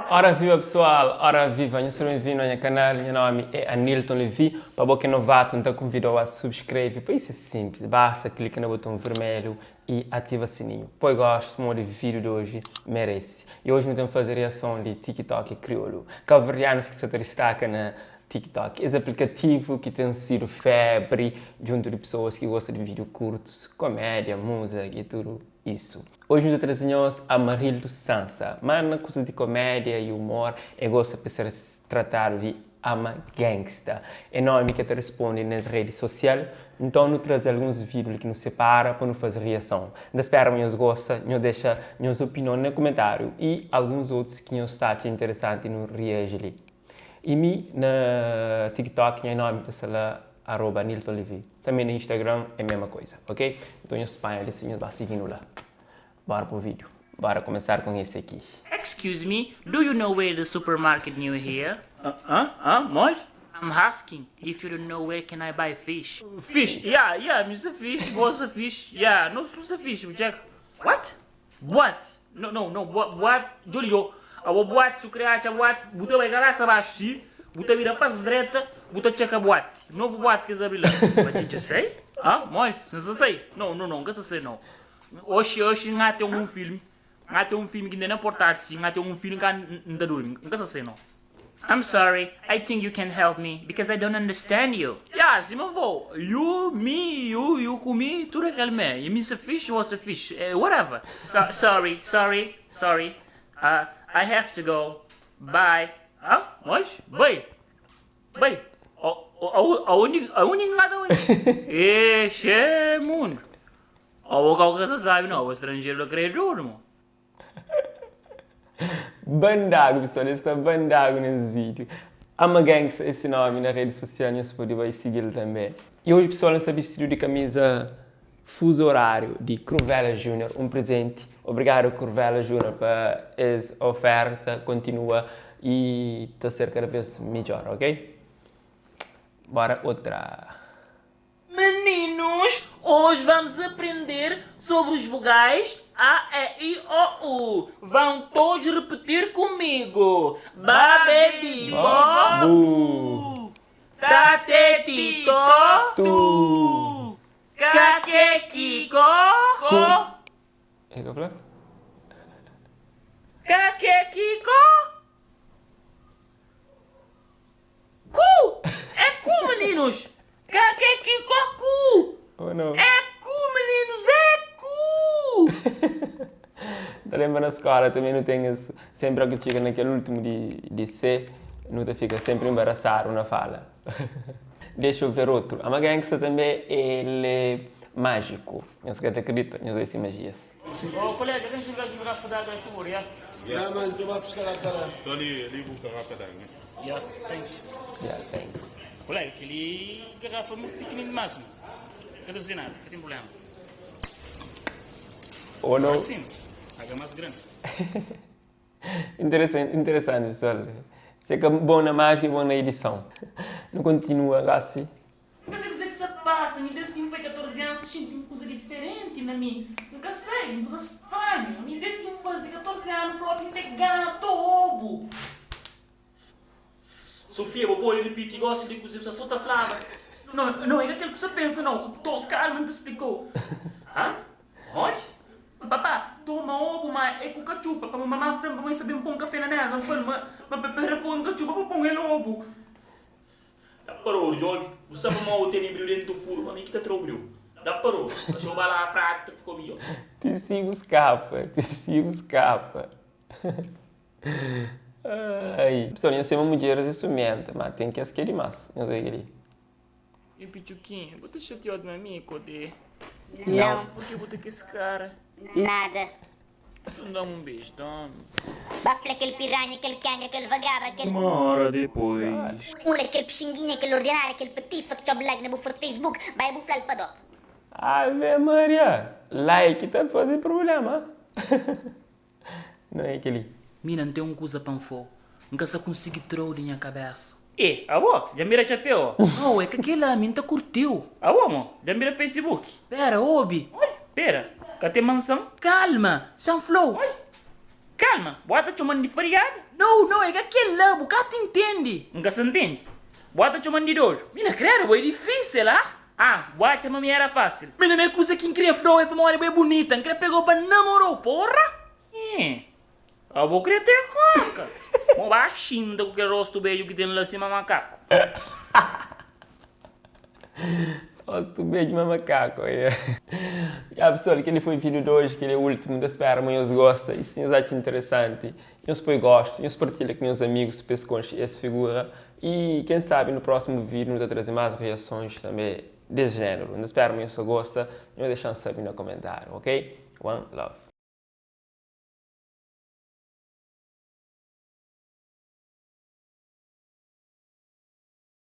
Ora viva pessoal, ora viva, nhos seja bem-vindo a nha canal, nha nome é Anilton Levy, pa bo que é novato, nta convidou a subscreve, pa isso é simples, basta clica na botão vermelho e ativa sininho, poi gosto modi vídeo de hoje merece. E hoje nu tem fazer reação de TikTok crioulo, cabo-verdianos que sa ta destaca na TikTok, es aplicativo ki ten sido febre djunto di pessoas ki gosta di vídeo curtos, comédia, música e tudo isso. Hoje nu ta traze nhos Amarildo Sansa, ma na kusas di komédia i umor e gosta pa ser tratadu di Ama Gangsta. É nomi ki el ta responde nes redi sosial, nton nu traze alguns vídiu li ki nu separa pa nu faze riason. N ta spera ma nhos gosta, nhos dexa nhos opinion na kumentáriu i alguns otus ki nhos ta atxa interesanti nu riaji li. I mi na TikTok nha nomi ta sta la arroba Anilton Levy. Tanbe na Instagram é mesma coisa, ok? Então nhos panha li si nhos ba siginu la. Bora pro vídeo. Bora começar com esse aqui. Excuse me, do you know where the supermarket near here? Hã? Hã? Mos? I'm asking if you don't know where can I buy fish. Fish, yeah, yeah, mi sa fish, bo sa fish, yeah, nos tur sa fish, bu check. What? What? No, no, no, what, what, djoli yo, abo boate, su kre atxa boate, bu ta bai kabesa baxu si, bu ta bira pa sdreta, bu ta txeka boate, novu boate ki es abri la. What did you say? Ah, modi? Si N sa sai? No, no, no, N ka sa sai no. Oxi, oxi N ate un filmi, N ate un filmi ki N tene portátil si, N ate un filmi ka N ta durmi, N ka sa sai no. I'm sorry, I think you can't help me because I don't understand you. Ya, sima vo, you, me, you, you ku mi, tudu é kel mé. I mi sa fixe, bo sa fixe, eh, whatever. So, sorry, sorry, sorry, uh, I have to go, bye. Ah, mas, bai, bai, aonde, aonde ki N ta bai? Eh, xé mundu. Abo kau ka sa sabi no, abo stranjeru ta kre tudu, mo. Bandagu pessoal, es sta bandagu nes vídeo. Ama Gangsta é se nome na rede social, nhos pode bai seguil també. E hoje pessoal, N sta bistidu di camisa fuso horário di Cruvella Junior, um presente. Obrigado Cruvella Junior pa es oferta, continua e ta ser cada vez midjor, ok? Bora outra. Meninos, hoje vamos aprender sobre os vogais A, E, I, O, U. Vão todos repetir comigo. Ba, be, bi, bo, bu. Ta, te, ti, to, tu. Ka, ke, ki, ko, ko. Ka, ke, ki, ko. Ku! É ku, meninos! Ka ke ki ko ku! Oh, não. É ku, meninos! É ku! Ta lembra na escola também nu tem esse, sempre que chega naquele último de, de C, nu ta fica sempre embaraçado na fala. Deixa eu ver outro. A Gangsta também ele é mágico. Nhos ka ta acredita, nhos esse magias. Ô colega, tem julgar julgar garrafa d'água aí, por favor, yeah? Yeah man, tu ba buscar lá para. Tô ali, ali bu garrafa d'água. Yeah, thanks. Yeah, thanks. Colega, aquele garrafa muito pequenino demais, mano. Não deve ser nada, não tem problema. Ou não? Assim, água mais grande. Interessante, interessante, pessoal. Você que é bom na mágica e bom na edição. Não continua assim. N ka sabe kuzê ki sta pasa mi Desdi ki N foi 14 anu N sta xinti un kuza diferenti na mi N ka sabe, un kuza stranhu Mi desdi ki N faze 14 anu propi N ten gana tobu Sofia, bo pode ripiti gosi di kuzê bu sta so ta flaba? No, no, é ka kel ku sta pensa nau To, kalma, N ta splikau Ha? Modi? Papá, toma obu ma é ku katxupa Pamodi mamá fla-m pamodi sta ben pon kafé na mesa N fla-l ma ma pa pera fogu katxupa pa pon el obu Da parou, djobi. Bu sa pamodi bu tene briu dentu furu, pa mi ki ta trau briu. Da parou. Kaxou ba la prata ficou midjor. Ti sigu skapa, ti sigu skapa. Ai. Pessoal, nhos sema mudjeres é sumenta, ma ten kes ki é dimas. Nhos obi keli. Nha pitxukinha, bu ta xatiod ma mi, kodê? Não. Purki bu ta kes kara? Nada. Nton da-m un beju, da-m. Ba fla kel piranha, kel kenga, kel vagaba, kel. Uma óra depôs. Mula, kel pixinguinha, kel ordinária, kel patifa ki txob like na bu foto Facebook, bai bu fla-l pa dó. Ave Maria! Like ta faze problema. Não é kel-li. Mina, N ten un kuza pa N fla-u. N ka sa konsigi tra-u di nha kabésa. E, abo, dja N bira txapéu, ó. Nau, é ka kel-la, mi N ta kurti-u. Abo, mo, dja N bira Facebook. Pera, obi. Oi, pera, ka ten mansan? Kalma, xa N fla-u. Oi. Kalma, bo ata txoman di fadiadu? Nau, nau, é ka kel-la, bu ka ta intende. N ka sa ntende. Bo ata txoman di dodu. Mina, kredu, bo é difísil, ah? Ah, bu atxa ma mi éra fásil? Mina, ma é kuza ki N kria fla-u é pamodi bo é bunita, N kre pega-u pa namora-u, porra! Ih, abo kre ter koka! Mo ba xinta ku kel rostu bedju ki ten la sima makaku. Rostu bedju ma makaku, yeah. Ya pessoal, kel-li foi vídeo de hoje, kel-li é último, N ta spera ma nhos gosta e si nhos atxa interesanti, nhos poi gostu, nhos partilha ku nhos amigus pa es konxe es figura e ken sabe no próximo vídeo nu ta traze más reasons tanbe des género. N ta spera ma nhos ta gosta, nhos dexa-m sabe na komentáriu, ok? One love.